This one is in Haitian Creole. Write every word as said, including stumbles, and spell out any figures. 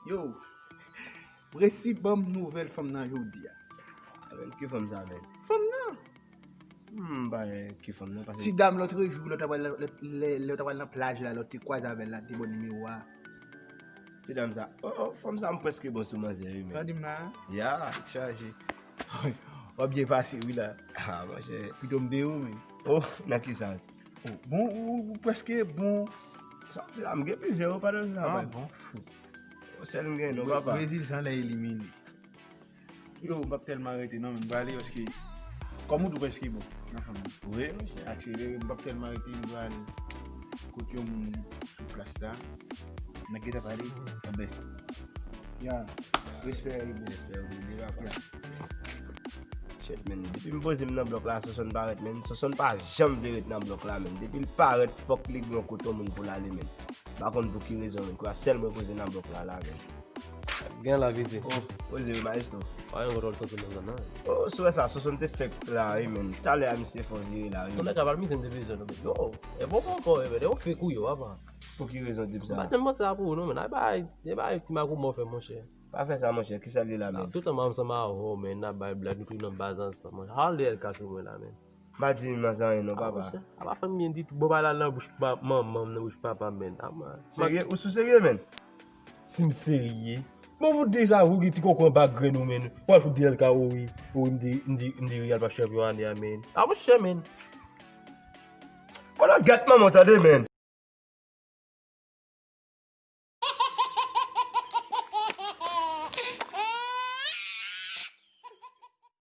Yo, resi ban m nouvèl fanm nan jodi a. A, men ki fanm sa, men? Fanm nan! Hmm, ba, ki fanm nan? Paske Ti dam lòt jou, lè w t ap al nan- lè- lè- lè w t ap al nan plaj la, lè w te kwaze avè l la, te ba w nimewo a. Ti dam sa. Oh, oh, fanm sa, m prèske bon sou manzè, wi, men. Sa di m la? Ya. Chaje. W ap byen pase, wi, la. Ah, monchè. Pito m de ou, men. Oh, nan ki sans? Oh, bon, ou, ou prèske bon. Sa, se la, m gen plizyè, ou pa nan sa, Ah, man. Bon. Sèl m gen, non, papa. Brezil san lè elimine. Yo, m p ap tèlman rete, non, men m prale, paske kòm ou tou prèske bon nan fanm nan. Wi, monchè. Akselere, m p ap tèlman rete, m prale kote yon moun sou plas la. N a gentan pale. Anben. Ya, respè, Ibo. Respè, wi, li, papa. Ya. Shit, men. Depi m poze m nan blòk la, Sonsonn parèt, men. Sonsonn pa janm vle ret nan blòk la, men. Depi l parèt, fòk li gen yon kote yon moun pou l ale, men. M pa konn pou ki rezon, men. Kwa, sèl mwen poze nan blòk la, la, men. Gen la vite. Oh, poze, wi, maestro. Pa gen kontwòl Sonsonn nan zòn nan. Oh, sou sa, Sonsonn te fèk la, wi, men. Talè a, misye fò vire la, wi. Ton nèg ap al misye m te bezwen nou, men. Yo, e bon bon kò, e, men. E yon fake ou yo, apa. Pou ki rezon di m M sa? pa janm panse a pou ou, non, men. Ay bay, e bay ti makou mò fè, monchè. Pa fè sa, monchè. Kisa l ye la, men? Tout tan m ansanm a ou, men, n ap bay blag, nou tou nan baz ansanm, monchè. Harold L K sou mwen la, men. Pa di m anyen, non, Ah, papa. monchè, a pa fè m byen ditou. Bon, bay la nan bouch pa- manman m, nan bouch papa m, men. Ah, man. Serye? Ou sou serye, men? Si m serye. Bon, ou deja ou gen ti koko anba grenn ou, men. W al fout di L K, o wi. O wi, m di, m di, m di Real pa chanpyon ane a, men. Ah, monchè, men. Konnen gèt manman w tande, men.